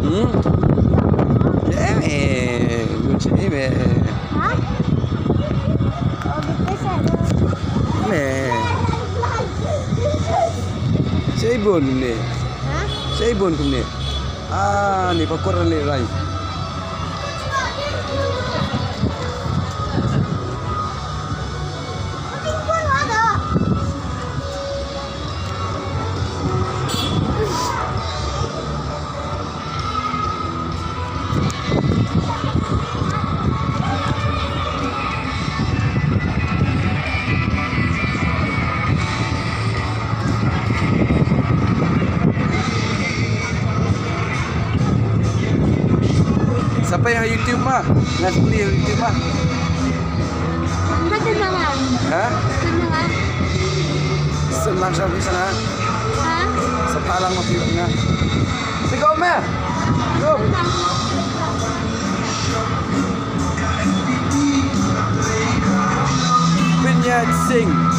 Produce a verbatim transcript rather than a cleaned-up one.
Hmm? Eh, eh, eh, eh. Eh. Shaibun kumne. Shaibun kumne. Ah, ni pakor ni rai. Sa peit ha YouTube ma. Nga sa peit ha YouTube ma. Ka tynrong ah. Ha? Tynrong ah. Sa nang sa phi sa na. Ha? Sa pha lang ma phi nga. Sa go ma. Go. Pynïaid Sing.